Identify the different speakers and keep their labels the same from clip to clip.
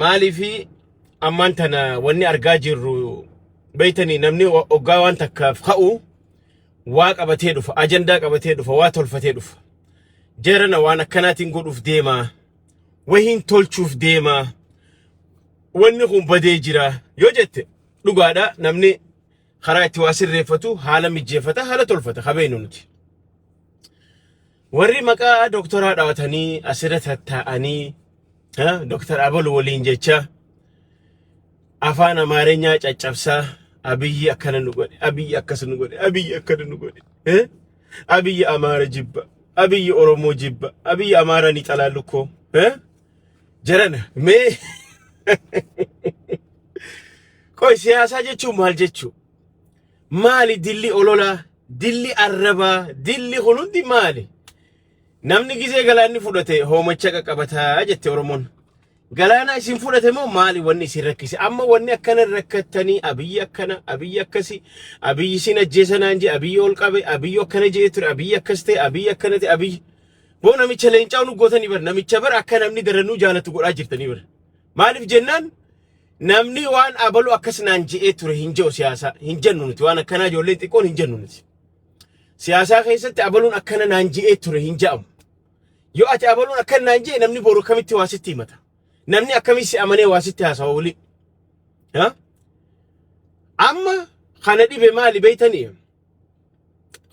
Speaker 1: Maaliifi ammaan tana wanni argaa jirru beeytanii, namni oggaa waan takkaaf ka'u waa qabatee dhufa, ajandaa qabatee dhufa, waa tolfatee dhufa. Jarana waan akkanaatiin godhuuf deemaa, wahiin tolchuuf deemaa, wanni kun badee jira yoo jette dhugaadha. Namni karaa itti waa sirreeffatu haala mijjeeffata, haala tolfata kabeenu nuti. Warri maqaa doktoraa dhaawatanii asirra tattaa'anii Doktar Abalu waliin jecha afaan Amaarinyaa caccabsaa, Abiyyi akkana nu godhe, Abiyyi akkas nu godhe, Abiyyi akkana nu godhe, Abiyyi Amaara jibba, Abiyyi Oromoo jibba, Abiyyi Amaara ni xalaallukkoo. Jarana mee qoy, siyaasaa jechuun maal jechuu? Maali dilli ololaa, dilli arrabaa, dilli kun hundi maali? Namni gizee galaanni fudhate hoomacha qaqqabataa jette Oromoon. Galaana isin fudhate moo maali wanni isin rakkise? Amma wanni akkana rakkattanii, Abiyyi akkana, Abiyyi akkasi, Abiyyi isin ajjeesanaan jee, Abiyyi ol qabe, Abiyyi akkana jee ture, Abiyyi akkas ta'e, Abiyyi akkana ta'e, Abiyyi. Boo namicha leencaa nu gootanii bar, namicha bar akka namni daranuu jaalatu godhaa jirtanii bar. Maaliif jennaan, namni waan abalu akkas naan je'ee ture hin jedhu. Siyaasaa hin jennu nuti, waan akkanaa ijoolleen xiqqoon hin jennu nuti. Siyaasaa keessatti abaluun akkana naan je'ee ture hin jedhamu. Yoo ati abaluun akkana naan je'e, namni boru akkamitti waa sitti himata? Namni akkamitti si amanee waa sitti haasawa wali? Amma kana dhibe maali beeytanii?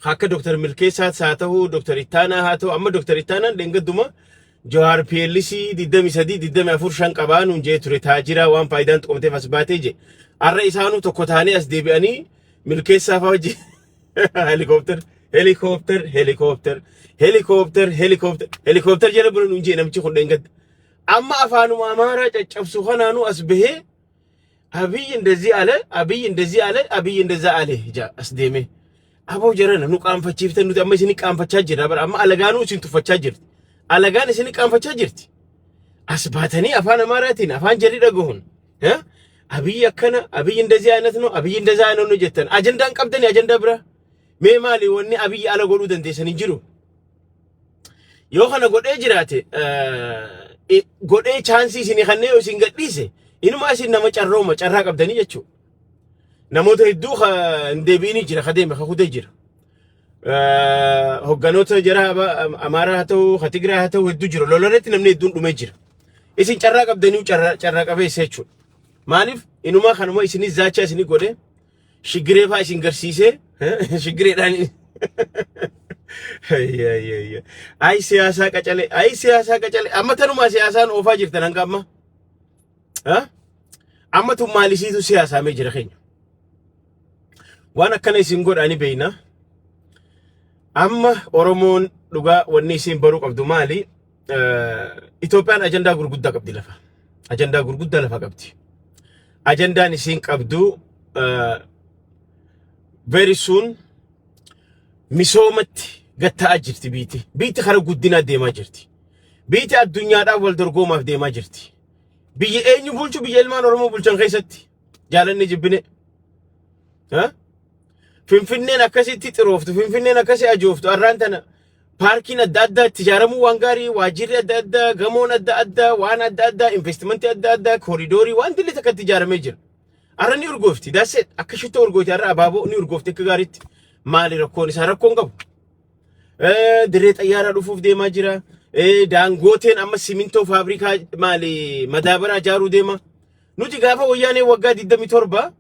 Speaker 1: Akka Dr. Milkeessaas haa ta'u, Dr. Ittaanaa haa ta'u, amma Dr. Ittaanaan dheengadduma Jawaar PLC 23 24 5 qabaa nuun jee ture, taajiraa waan faayidaan tuqamteef as baatee je. Har'a isaanuu tokko taanee as deebi'anii Milkeessaa fa'aa wajjin helikoophter, helikoophter, helikoophter, helikoophter, helikoophter, helikoophter jala bula nuun jee namichi kun dheengadda. Amma afaanuma Amaaraa caccabsu kanaanuu as bahee Abiy እንደዚህ አለ፣ Abiy እንደዚህ አለ፣ Abiy እንደዛ አለ ja as deeme. Aboo jarana nu qaanfachiiftan, nuti amma isin qaanfachaa jirra bara, amma alagaanuu isin tuffachaa jirti. Alagaan isin qaanfachaa jirti. As baatanii afaan Amaaraatiin, afaan jarri dhagahuun. Abiy akkana, Abiy እንደዚህ አይነት ነው፣ Abiy እንደዛ አይነት ነው jettan. Ajandaan qabdani ajandaa bira. Mee maali wanni Abiy ala godhuu dandeessan hin jiru. Yoo kana godhee jiraate, godhee chance isinii kannee yoo isin gadhiise, inumaa isin nama carrooma carraa qabdanii jechuudha. Namoota hedduu hin deebi'inii jira, ka deeme, ka kutee jira. Hogganoota jara Amaaraa haa ta'u, ka Tigiraa haa ta'u, hedduu jira. Lolarratti namni hedduun dhumee jira. Isin carraa qabdanii, carraa qabeessa jechuudha. Maaliif inumaa kanuma isinis zaachaa isinii godhe, shiggiree fa'aa isin garsiisee shiggireedhaan. Ay siyaasaa qacalee, ay siyaasaa qacalee, amma tanumaa siyaasaan oofaa jirtan hanga amma. Amma tun maalisiitu siyaasaamee jira keenya. Waan akkana isin godhani beeyna. Amma Oromoon dhugaa wanni isin baruu qabdu maali? Itoophiyaan ajandaa gurguddaa qabdi lafa. Ajandaa gurguddaa lafa qabdi. Ajandaan isin qabdu very soon misoomatti gatta'aa jirti biiti. Biiti karaa guddinaa deemaa jirti. Biiti addunyaadhaan wal dorgomaaf deemaa jirti. Biyya eenyu bulchu, biyya ilmaan Oromoo bulchan keessatti jaalanni jibbine. Finfinneen akkasitti xirooftu, Finfinneen akkasii ajooftu, arraan tana paarkiin adda addaa itti ijaaramuu waan gaarii, waajjirri adda addaa, gamoon adda addaa, waan adda addaa, investimentii adda addaa, kooriidoorii, waan dilli takka itti ijaaramee jira. Arra ni urgoofti. That's it. Akka shittoo urgoofti arra, abaaboo ni urgoofti akka gaariitti. Maali rakkoon isaa? Rakkoon qabu. Dirree xayyaaraa dhufuuf deemaa jira. Daangooteen amma simintoo faabrikaa maali madaabaraa ijaaruu deema. Nuti gaafa Wayyaanee waggaa 27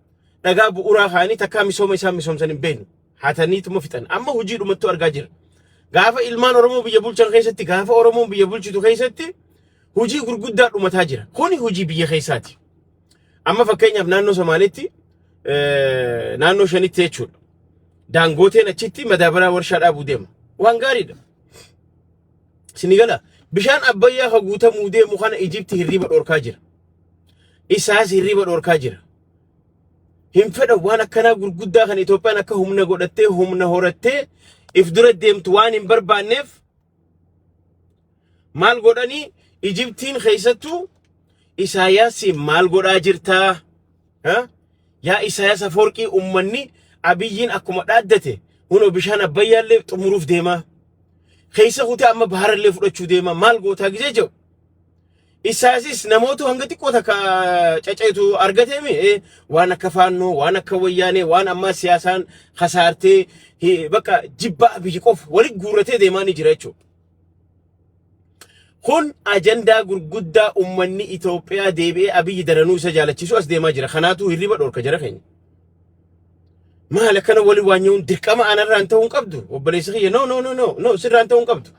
Speaker 1: dhagaa bu'uuraa kaanii takkaa misooma isaan misoomsan hin beeknu. Hataniituma fixan. Amma hojii dhumattuu argaa jira. Gaafa ilmaan Oromoo biyya bulchan keessatti, gaafa Oromoon biyya bulchitu keessatti hojii gurguddaa dhumataa jira. Kuni hojii biyya keessaati. Amma fakkeenyaaf naannoo Somaaliitti, naannoo shanitti jechuudha. Daangooteen achitti madaabaraa warshaa dhaabuu deema. Waan gaariidha. Sini gala, bishaan Abbayyaa ka guutamuu deemu kana Ijipti hirriba dhorkaa jira. Isaas hirriba dhorkaa jira. Hin fedhan waan akkanaa gurguddaa kan Itoophiyaan akka humna godhattee, humna horattee if dura deemtu waan hin barbaanneef maal godhanii, Ijiptiin keessattuu Isaayaasiin maal godhaa jirtaa? Yaa Isaayaas Afoorqii, ummanni Abiyyiin akkuma dhaaddate hunoo bishaan Abbayyaallee xumuruuf deemaa. Keessa kutee amma baharallee fudhachuu deema, maal gootaa gisee jedhu. Isaasis namoota hanga xiqqoo takka caceetu argateemi waan akka Faannoo, waan akka Wayyaanee, waan ammaa siyaasaan kasaartee bakka jibba Abiyyi qofa walitti guurratee deemaa ni jira jechuudha. Kun ajandaa gurguddaa uummanni Itoophiyaa deebi'ee Abiyyi daranuu isa jaalachiisu as deemaa jira. Kanaatu hirriba dhorka jara keenya. Maal akkana waliin waan nyaa'uun dirqama anarraan ta'uu hin qabdu. Obboleessi kiyya, no, no, no, no, no, sirraan ta'uu hin qabdu.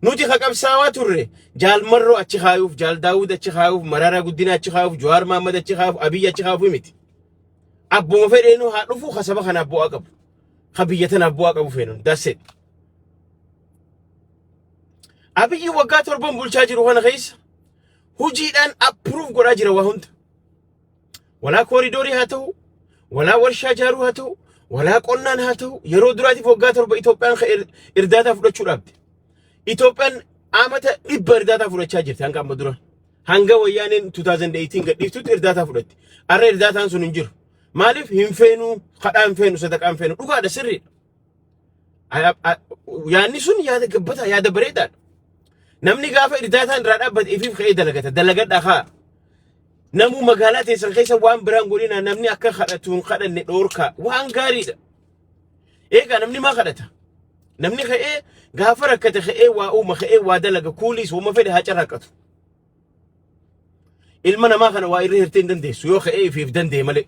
Speaker 1: Nuti ka qabsaawaa turre Jaal Marroo achi kaayuuf, Jaal Daawud achi kaayuuf, Mararaa Guddinaa achi kaayuuf, Jawaar Mahaammad achi kaayuuf, Abiyyi achi kaayuuf miti. Abbuma fedheenuu haa dhufu, ka saba kanaaf bu'aa qabu. Ka biyya tanaaf bu'aa qabu feenuun. That's it. Abiyyi waggaa 7n bulchaa jiru kana keessa hojiidhaan approve godhaa jira waa hunda. Walaa kooriidoorii haa ta'u, walaa warshaa ijaaruu haa ta'u, walaa qonnaan haa ta'u, yeroo duraatiif waggaa 7 Itoophiyaan irdaataa fudhachuu dhaabde. Itoophiyaan amata 100 irdaataa fudhachaa jirti hanga amma dura. Hanga Wayyaaneen 2018 gadhiiftutti irdaataa fudhatti. Har'a irdaataan sun hin jiru. Maaliif hin feenuu, kadhaa hin feenu, sadaqaa hin feenu? Dhugaadha, sirriidha. Yaadni sun yaada gabbataa, yaada bareedaadha. Namni gaafa irdaataan irraa dhaabbate ifiif ka'ee dalagata. Dalagadhaa kaa. Namuu magaalaa teessan keessa waan biraan godhina, namni akka kadhatu hin kadhanne dhoorkaa, waan gaariidha. Eegaa namni maa kadhata? Namni ka'ee gaafa rakkate ka'ee waa uuma, ka'ee waa dalaga, kuuliis uuma fedhe haa carraaqatu. Ilma namaa kana waa irra hirtee hin dandeessu yoo ka'ee ifiif danda'e malee.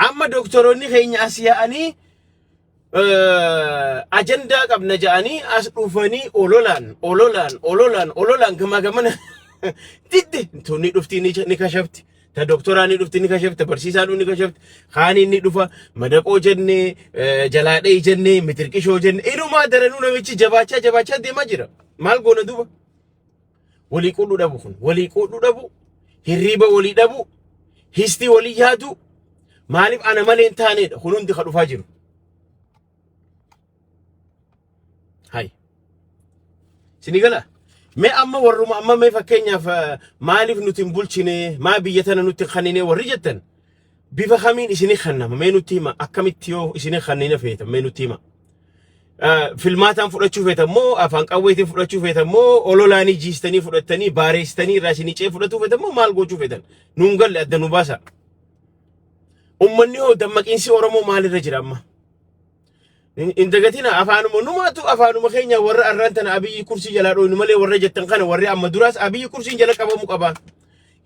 Speaker 1: Amma doktoroonni keenya as yaa'anii ajandaa qabna ja'anii as dhufanii ololaan ololaan ololaan ololaan gamaa gamana didde. Tun ni dhufti, ni kashafti. Ta doktoraa ni dhufti, ni kashafti. Barsiisaa ni kashafti. Kaanii ni dhufa, madaqoo jenne, jalaadhee jenne, mitirqishoo jenne, inumaa daranuu namichi jabaachaa jabaachaa deemaa jira. Maal goona duuba? Walii quudhuu dhabu kun, walii quudhuu dhabu, hirriiba walii dhabu, histii walii yaadu, maaliif ana malee hin taanedha kun hundi ka dhufaa jiru. Hay. Sini gala. Mee amma warruma amma mee fakkeenyaaf maaliif nuti hin bulchine, maa biyya tana nutti hin kannine warri jettan, bifa kamiin isinii kannama? Mee nutti hima. Akkamitti yoo isinii kannina feetan, mee nutti hima. Filmaataan fudhachuu feetan moo, afaan qawweetiin fudhachuu feetan moo, ololaanii jiistanii fudhattanii baareessitanii irraa isinii cee fudhatuu feetan moo, maal gochuu feetan? Nuun galle, adda nu baasa. Ummanni hoo, dammaqiinsi Oromoo maalirra jira amma? Hin dagatina, afaanuma numaatu, afaanuma keenya warra arraan tana Abiyyi kursii jalaa dhooynu malee warra jettan kana, warri amma duraas Abiyyi kursiin jala qabamuu qaba.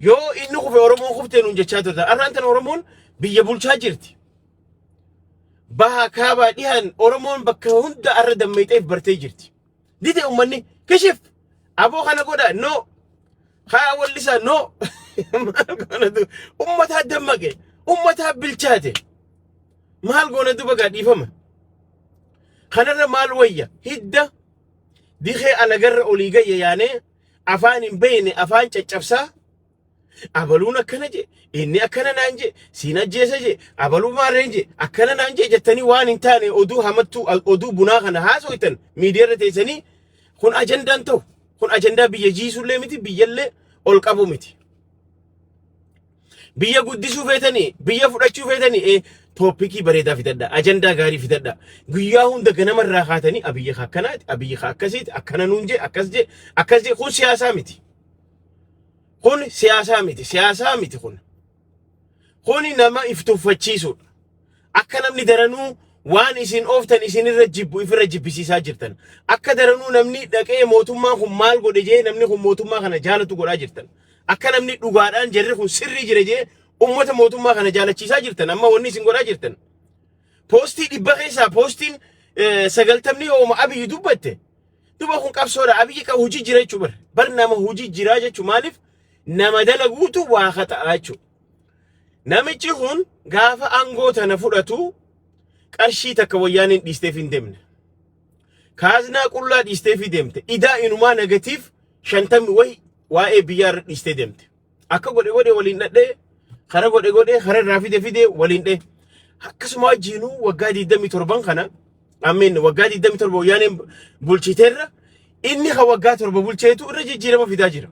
Speaker 1: Yoo inni kufe Oromoon kuftee nuun jechaa turtan. Arraan tana Oromoon biyya bulchaa jirti. Baha, kaabaa, dhihaan Oromoon bakka hunda arra dammeexeef bartee jirti. Dide uummanni kishif aboo kana godha, no, haa wallisaa, no. Maal goona du ummataa dammaqe, ummataa bilchaate, maal goona duba? Gaa dhiifama kanarra maal wayya? Hidda dikee alagarra olii gayya yaanee afaan hin beekne afaan caccabsaa, abaluun akkana je, inni akkana naan je, siin ajjeesa je, abaluu maarreen je, akkana naan je jettanii waan hin taane oduu hamattuu, oduu bunaa kana haasoitan miidiyaa irra teessanii. Kun ajandaan ta'u, kun ajandaa biyya jiisullee miti, biyyallee ol qabu miti. Biyya guddisuu feetanii, biyya fudhachuu feetanii, topicii bareedaa fidadha, ajandaa gaarii fidadha. Guyyaa hunda ganamarraa kaatanii Abiyyi akkanaati, Abiyyi akkasiiti, akkana nuun je, akkas je, akkas je, kun siyaasaa miti. Kun siyaasaa miti, siyaasaa miti kun. Kuni nama if tuffachiisuudha. Akka namni daranuu waan isin ooftan isinirra jibbu ifirra jibbisiisaa jirtan. Akka daranuu namni dhaqee mootummaan kun maal godhe jee namni kun mootummaa kana jaalatu godhaa jirtan. Akka namni dhugaadhaan jarri kun sirrii jira jee ummata mootummaa kana jaalachiisaa jirtan amma wanni isin godhaa jirtan. Postii 100 keessaa postiin 90 yooma Abiyyi dubbatte. Duba kun qabsoodha. Abiyyi qabu hojii jira jechuu bar. Bar nama hojii jira jechuu. Maaliif nama dalaguutu waa xaxa'a jechuudha. Namichi kun gaafa aangoo tana fudhatu qarshii takka Wayyaaneen dhiisteef hin deemne. Kaaznaa qullaa dhiisteef deemte. Idaa inumaa negative 50 wahi waa'ee biyyaa irra dhiistee deemte. Akka godhe godhe waliin dhadhee, kara godhe godhe kara irraa fide fide waliin dhee. Akkasuma wajjinuu waggaa 27 kana, ameen, waggaa 27 Wayyaaneen bulchiteerra, inni kan waggaa 7 bulcheetu irra jijjiirama fidaa jira.